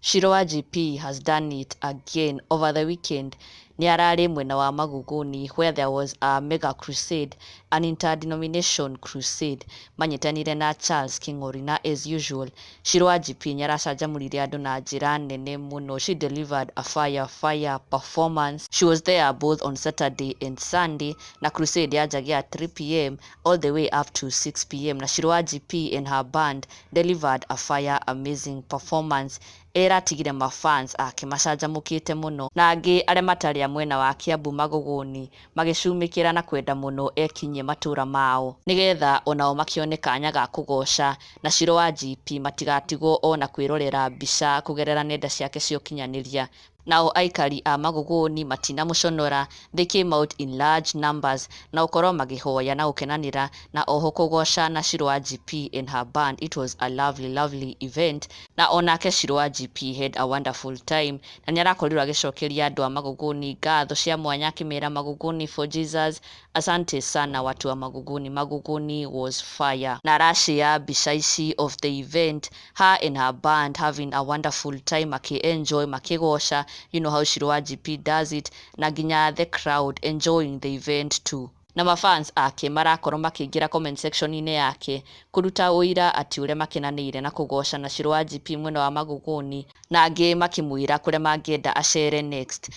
Shiro wa GP has done it again. Over the weekend nĩ ararĩ mwena wa Maguguni, where there was a mega crusade, an interdenomination crusade manyitanire na Charles King'ori. Na as usual, Shiro wa GP nĩ aracanjamũrire andũ na njĩra nene mũno. She delivered a fire fire performance. She was there both on Saturday and Sunday, na crusade yanjagia at 3 p.m. all the way up to 6 p.m., na Shiro wa GP and her band delivered a fire amazing performance ĩratigire mafans ake macanjamũkĩte mũno, na angĩ arĩa matarĩ a mwena wa Kiambu Magũgũni magĩcumĩkĩra na kwenda mũno ekinyie matũra mao, nĩgetha onao makĩone kanya ga kũgoca na Shiro wa GP, matigatigwo ona kwĩrorera mbica kũgerera nenda ciake cia ũkinyanĩria. Nao aikari a Magũgũni matinamũconora. They came out in large numbers na gũkorwo makĩhoya na gũkenanĩra na oho kũgoca na Shiro wa GP and her band. It was a lovely, lovely event, na onake Shiro wa GP had a wonderful time, na nĩ arakorirwo agĩcokeria andũ a Magũgũni ngatho cia mwanya, akĩmera, "Magũgũni for Jesus, asante sana watu wa Magũgũni. Magũgũni was fire." Na arashare mbica ici of the event, her and her band having a wonderful time, maki-enjoy, makĩgoca. You know how Shiro wa GP does it, na nginya the crowd enjoying the event too, na mafans ake marakorwo makĩingĩra comment section-inĩ yake kũruta ũira atĩ ũrĩa makenanĩire na kũgoca na Shiro wa GP mwena wa Magũgũni, na angĩ makĩmwĩra kũrĩa mangĩenda acere next.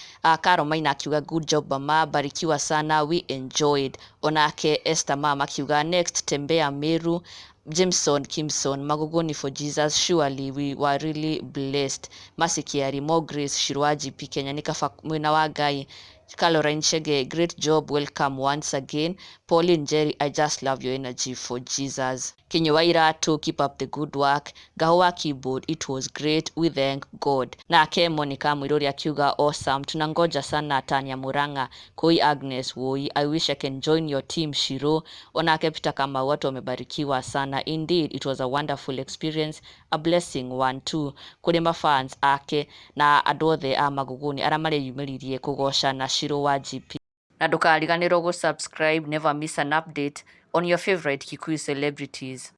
Caro Maina akiuga, "Good job mama, barikiwa sana, we enjoyed." Onake Esther Mama akiuga, "Next tembea Meru." Jameson Kimson, "Magogoni for Jesus, surely we were really blessed." Mercy Kiari, "More grace Shiro wa GP, Kenya nĩ kaba mwena wa Ngai." Caroline Chege, "Great job, welcome once again." Pauline Jerry, "I just love your energy for Jesus." Kinyua Iratu, "Keep up the good work." Gahoa Keyboard, "It was great, we thank God." Nake Monica Mwiruri akiuga, "Awesome, tunangoja sana Tanya Muranga." Koi Agnes Woi, "I wish I can join your team, Shiro." Onake Peter Kamau, "Watu wamebarikiwa sana. Indeed, it was a wonderful experience, a blessing one too." Kũrĩ mafans ake na andũ othe a Maguguni arĩa mareyumĩririe kũgoca na Shiro wa GP. Na ndũkariganĩrwo gũ subscribe, never miss an update on your favorite Kikuyu celebrities.